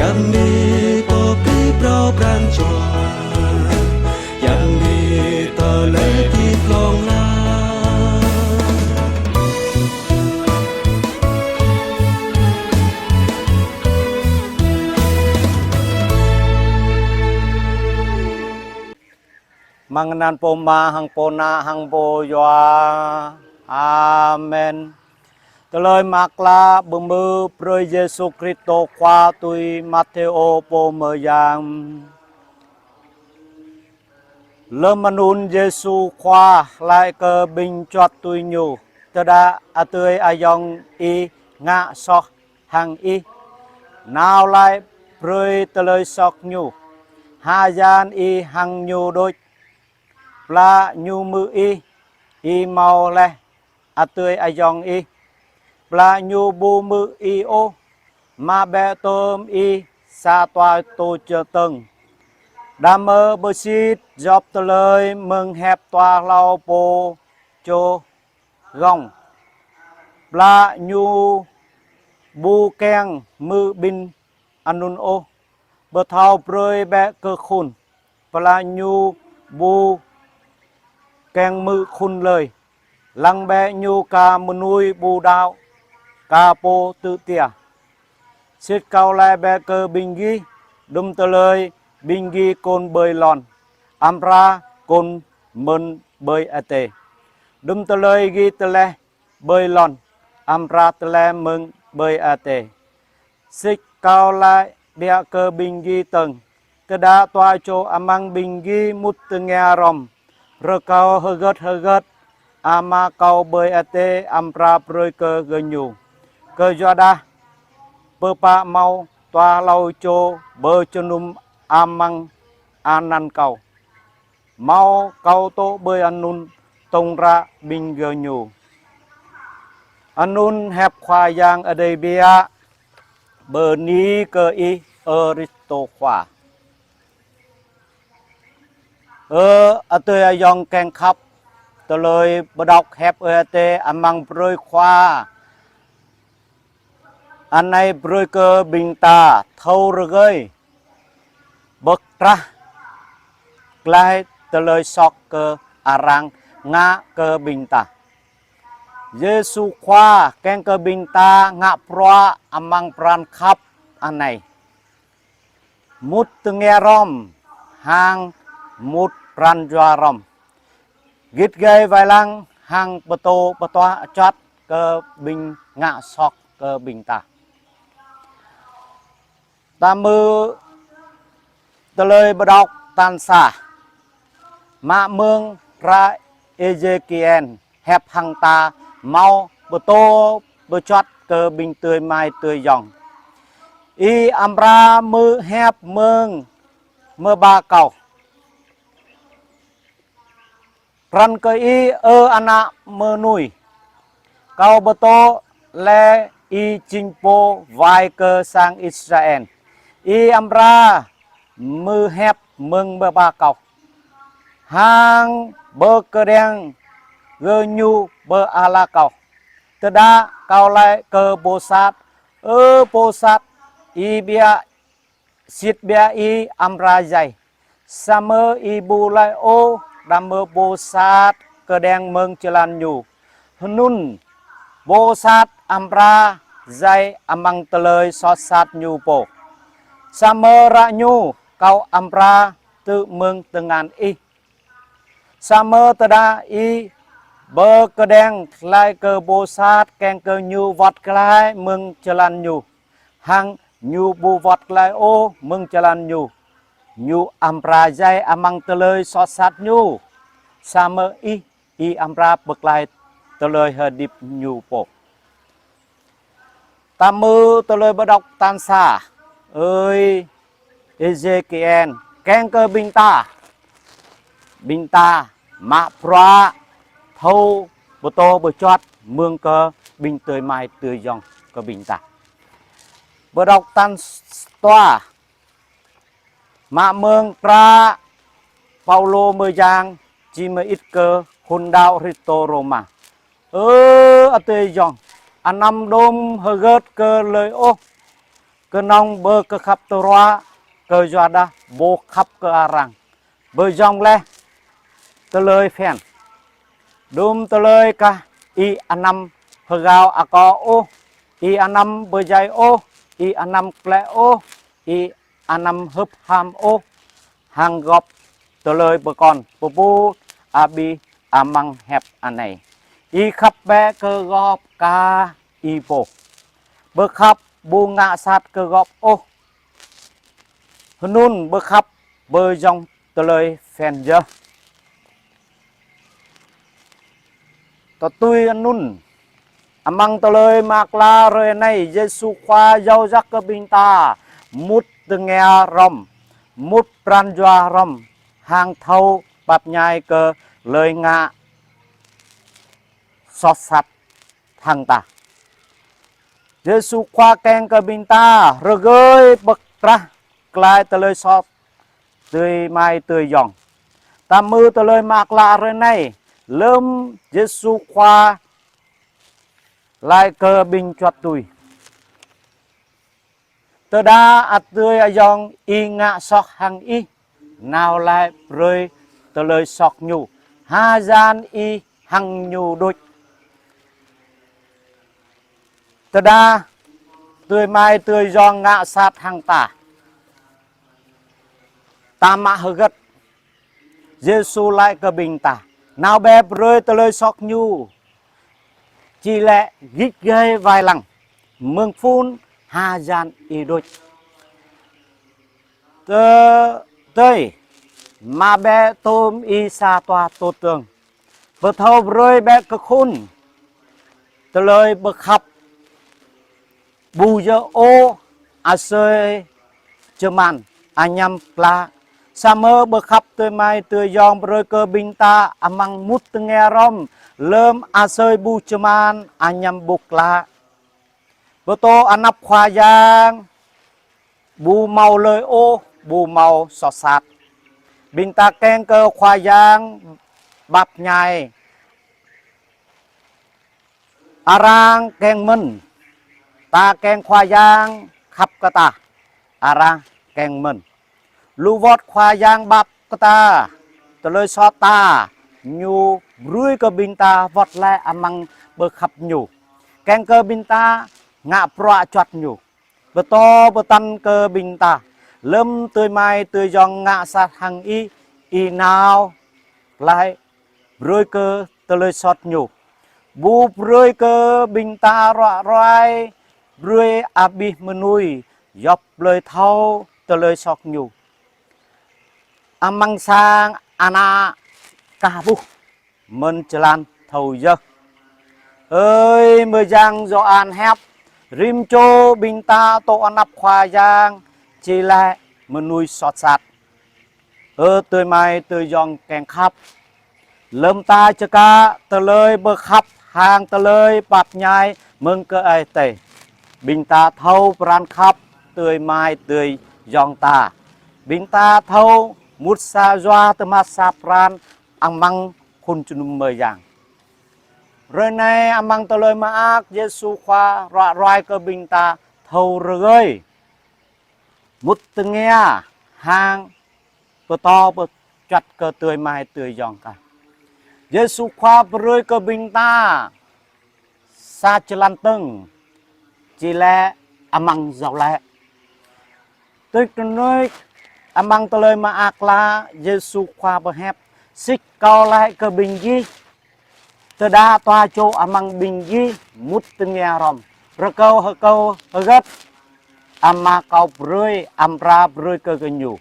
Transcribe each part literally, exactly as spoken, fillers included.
Yang ni pô pơplih pran jua, yang ni tơlơi pơplih glông la. Amăng anăn Pô Ama hăng Pô Ană hăng Pô Yua. Amen. Tơlơi Mơak Klă pơhmư̆ brơi Yêsu Kristô Khua tui Mathêô pô mơyang. Lơm anŭn Yêsu Khua laĭ kơ ƀing čuăt tui Ñu: Tơdah adơi ayŏng ih ngă soh hăng ih, nao laĭ brơi tơlơi soh ñu, hơjăn ih hăng ñu đôč, plah ñu hmư̆ ih, ih hmâo laih adơi ayŏng ih. Plah ñu ƀu hmư̆ ih ôh, mă bĕ tơm ih sa dua tô čơtơ̆ng, đah mơ̆ pơsit djŏp tơlơi mơ̆ng hiăp dua hlâo pô čô gơ̆ng. Plah ñu ƀu kiăng hmư̆ ƀing anŭn ôh, pơthâo brơi bĕ kơ khul. Plah ñu ƀu kiăng hmư̆ khul lơi, lăng bĕ ñu kar mơnuih ƀu đaŏ, kar pô tŭ jia. Sĭt Kâo laĭ bĕ kơ ƀing gih: Đưm tơlơi ƀing gih kŏn ƀơi lŏn, amra kŏn mơ̆n ƀơi adai. Đưm tơlơi gih tơleh ƀơi lŏn, amra tơleh mơ̆n ƀơi adai. Sĭt Kâo laĭ biă kơ ƀing gih dơ̆ng: Tơdah dua čô amăng ƀing gih mŭt tơngia hrŏm, rơkâo hơgĕt hơgĕt, Ama Kâo ƀơi adai amra brơi kơ gơñu. Kơyuadah pơpă hmâo dua hlâo čô pơjơnum amăng anăn Kâo, hmâo Kâo dŏ ƀơi anŭn tŏng ră ƀing gơñu. Anŭn hiăp Khua Yang Adai biă. Bơni kơ Ih, ơ Kristô Khua. Ơ adơi ayŏng kiăng khăp, tơlơi pơđŏk hiăp Ơi Adai amăng hrơi Khua anai brơi kơ ƀing ta thâo rơgơi, pơtrah glaĭ tơlơi soh kơ arăng ngă kơ ƀing ta. Yêsu Khua kiăng kơ ƀing ta ngă bruă amăng pran khăp anai. Mŭt tơngia hrŏm hăng mŭt pran jua hrŏm. Git gai wai lăng hăng pơtô pơtuă čuăt kơ ƀing ngă soh kơ ƀing ta. Ta hmư̆ tơlơi pơđŏk tal sa. Mă mơ̆ng hră Êzêkiel hiăp hăng ta hmâo pơtô pơčuăt kơ ƀing adơi amai adơi ayŏng. Ih amra hmư̆ hiăp mơ̆ng mơba Kâo. Pran kơ ih, ơ ană mơnuih, Kâo pơtô lĕ ih jing pô wai kơ sang Israel. Ih amra hmư̆ hiăp mơ̆ng mơba Kâo, hăng pơkơđiăng gơñu pơ ala Kâo. Tơdah Kâo laĭ kơ pô sat: Ơ pô sat, ih biă, sĭt biă ih amra djai, samơ̆ ih ƀu laĭ ôh, đah mơ̆ pô sat kơđiăng mơ̆ng jơlan ñu, hơnŭn pô sat amra djai amăng tơlơi soh sat ñu pô. Samơ̆ ră anai Kâo amra tŭ mơ̆ng tơngan ih. Samơ̆ tơdah ih pơkơđiăng glaĭ kơ pô sat kiăng kơ ñu wơ̆t glaĭ mơ̆ng jơlan ñu, hăng ñu ƀu wơ̆t glaĭ ôh mơ̆ng jơlan ñu, ñu amra djai amăng tơlơi soh sat ñu, samơ̆ ih, ih amra pơklaih tơlơi hơdip ñu pô. Ta hmư̆ tơlơi pơđŏk tal sa ơi Êzêkiel kiăng kơ ƀing ta, ƀing ta mă bruă thâo pơtô pơčuăt mơ̆ng kơ ƀing adơi amai adơi ayŏng kơ ƀing ta. Pơđŏk tal dua. Mă mơ̆ng hră Paulô mơyang či mơit kơ khul đaŏ Kristô Rôma. Ơ adơi ayŏng, anăm đôm hơgĕt kơ lơi ôh. Kơnong bơ kơ khăp tơruă, kơyuadah bôh khăp kơ arăng, bơ jŏng laih tơlơi phiăn. Đŭm tơlơi kah ih anăm hơgao akŏ ôh, ih anăm pơdjai ôh, ih anăm klĕ ôh, ih anăm hưp ham ôh, hăng gŏp tơlơi pơkŏn pơpŭ abih amăng hiăp anai: Ih khăp bĕ kơ gŏp kah ih pô. Bơ khăp ƀu ngă sat kơ gŏp ôh. Hơnŭn bơ khăp bơ jŏng tơlơi phiăn yơh. Tui anŭn, amăng tơlơi mơak klă hrơi anai, Yêsu Khua iâu jak kơ ƀing ta mŭt tơngia hrŏm, mŭt pran jua hrŏm, hăng thâo pap ñai kơ hlơi ngă soh sat hăng ta. Yêsu Khua kiăng kơ ƀing ta rơgơi pơtrah glaĭ tơlơi soh adơi amai adơi ayŏng. Ta hmư̆ tơlơi mơak klă hrơi anai, lơm Yêsu Khua laĭ kơ ƀing čuăt tui: Tơdah adơi ayŏng ih ngă soh hăng ih, nao laĭ brơi tơlơi soh ñu, hơjăn ih hăng ñu đôč. Tơdah adơi amai adơi ayŏng ngă sat hăng ta, ta mă hơgĕt? Yêsu laĭ kơ ƀing ta: Nao bĕ brơi tơlơi soh ñu, či lĕ git gai wai lăng, mơ̆ng phŭn hơjăn ih đôč. Tơ-, tơi, mă bĕ tôm ih sa tua tôt tơ̆ng, pơthâo brơi bĕ kơ khul tơlơi pơkhăp ƀu djơ̆ ôh asơi čơman añăm klă. Samơ̆ bơ khăp adơi amai adơi ayŏng brơi kơ ƀing ta amăng mŭt tơngia hrŏm, lơm asơi ƀu čơman añăm ƀu klă. Pơtô anăp Khua Yang ƀu hmâo hlơi ôh ƀu hmâo soh sat. Ƀing ta kiăng kơ Khua Yang pap ñai. Arăng kiăng mơ̆n. Ta kiăng Khua Yang khăp kơ ta. Arăng kiăng mơ̆n. Lu wơ̆t Khua Yang pap kơ ta, tơlơi soh ta, ñu brơi kơ ƀing ta wơ̆t laih amăng bơ khăp ñu. Kiăng kơ ƀing ta ngă bruă čuăt ñu. Pơtô pơtăn kơ ƀing ta: Lơm adơi amai adơi ayŏng ngă sat hăng ih, ih nao laĭ brơi kơ tơlơi soh ñu. Ƀu brơi kơ ƀing ta ruă ruai brơi abih mơnuih djŏp hlơi thâo tơlơi soh ñu. Amăng sang ană kah ƀuh mơ̆n jơlan thâo yơh. Ơi mơyang Yôhan hiăp, rĭm čô ƀing ta tŭ anăp Khua Yang či lĕ mơnuih soh sat. Ơ adơi amai adơi ayŏng kiăng khăp, lơm ta čơkă tơlơi pơkhăp hăng tơlơi pap ñai mơ̆ng kơ Ơi Adai, ƀing ta thâo pran khăp adơi amai adơi ayŏng ta. Ƀing ta thâo mŭt sa yua tơma sa pran amăng khul jơnum mơyang. Hrơi anai amăng tơlơi mơak, Yêsu Khua ruă ruai kơ ƀing ta thâo rơgơi mŭt tơngia hăng pơtô pơčuăt kơ adơi amai adơi ayŏng ta. Yêsu Khua brơi kơ ƀing ta sa jơlan tơ̆ng, či lĕ amăng djŏp laih. Tui tơnuih amăng tơlơi mơak klă, Yêsu Khua pơhiăp: Sĭt Kâo laĭ kơ ƀing gih, tơdah dua čô amăng ƀing gih mŭt tơngia hrŏm, rơkâo hơkâo hơgĕt, Ama Kâo brơi amra brơi kơ gơñu.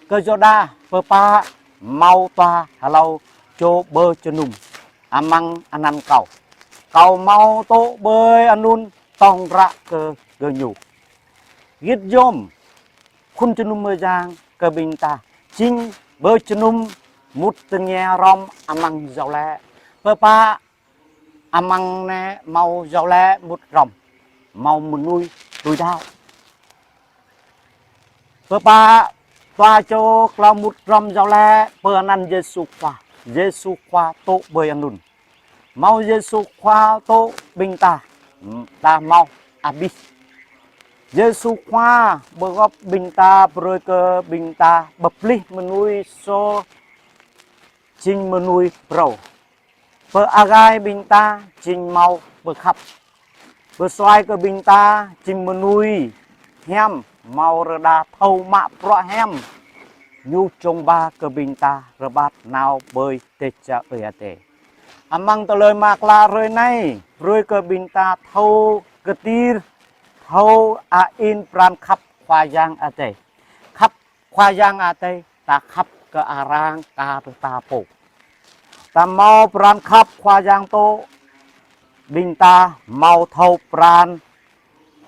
Kơyuadah Pơpă hmâo dua hlâo čô pơjơnum amăng anăn Kâo, Kâo hmâo dŏ ƀơi anŭn tŏng ră kơ gơñu. Git yôm khul jơnum mơyang kơ ƀing ta jing pơjơnum mŭt tơngia hrŏm amăng djŏp laih. Pơpă amăng anai hmâo djŏp laih mŭt hrŏm, hmâo mơnuih tui đaŏ. Pơpă dua čô klâo mŭt hrŏm djŏp laih, pơanăn Yêsu Khua. Yêsu Khua dŏ ƀơi anŭn. Hmâo Yêsu Khua dŏ ƀing ta, ta hmâo abih Yêsu Khua pơgop ƀing ta, brơi kơ ƀing ta pơplih mơnuih sô jing mơnuih phrâo. Pơagai ƀing ta jing hmâo pơkhăp. Pơsuaih kơ ƀing ta jing mơnuih hiam, hmâo rơđah thâo mă bruă hiam. Ñu čong ba kơ ƀing ta rơbat nao ƀơi teh čar Ơi Adai. Amăng tơlơi mơak klă hrơi anai, brơi kơ ƀing ta thâo kơtir, thâo a in pran khăp Khua Yang Adai. Khăp Khua Yang Adai, ta khăp kơ arăng kar ta pô. Ta hmâo pran khăp Khua Yang tŏ, ƀing ta hmâo thâo pran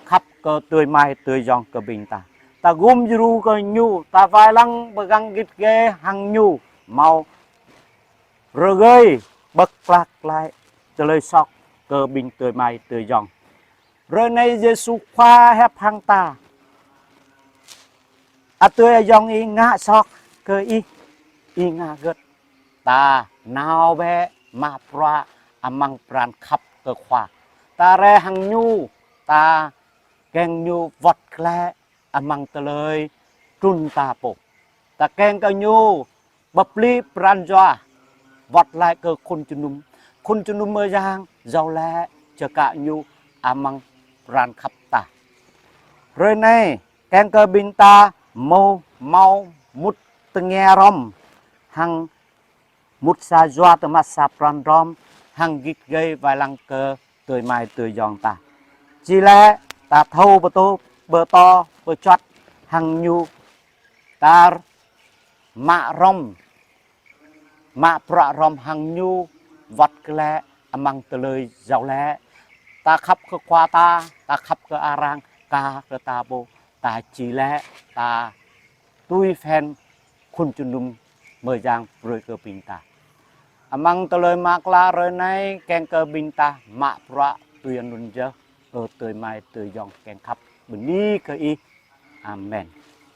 khăp kơ adơi amai adơi ayŏng kơ ƀing ta. Ta gum djru kơ ñu, ta wai lăng pơgang git gai hăng ñu, hmâo rơgơi pơklă glaĭ tơlơi soh kơ ƀing adơi amai adơi ayŏng. Hrơi anai Yêsu Khua hiăp hăng ta: Adơi ayŏng ih ngă soh kơ ih, ih ngă hơget, ta nao bĕ mă bruă amăng pran khăp kơ Khua. Ta rai hăng ñu, ta kiăng ñu wơ̆t glaĭ amăng tơlơi trŭn ta pô. Ta kiăng kơ ñu pơplih pran jua, wơ̆t glaĭ kơ khul jơnum. Khul jơnum mơyang jao lĕ čơkă ñu amăng pran khăp ta. Hrơi anai, kiăng kơ ƀing ta hmâo, hmâo mŭt tơngia hrŏm, hăng mŭt sa jua tơma sa pran hrŏm, hăng git gai wai lăng kơ adơi amai adơi ayŏng ta. Či lĕ ta thâo pơtô, pơtô, pơčuăt hăng ñu, ta mă hrŏm, mă bruă hrŏm hăng ñu, wơ̆t glaĭ amăng tơlơi jao lĕ. Ta khăp kơ Khua ta, ta khăp kơ arăng kar kơ ta pô, ta či lĕ, ta tui phiăn khul jơnum mơyang brơi kơ ƀing ta. Amăng tơlơi mơak klă hrơi anai, kiăng kơ ƀing ta mă bruă tui anŭn yơh, ơ adơi amai adơi ayŏng kiăng khăp. Bơni kơ ih. Amen.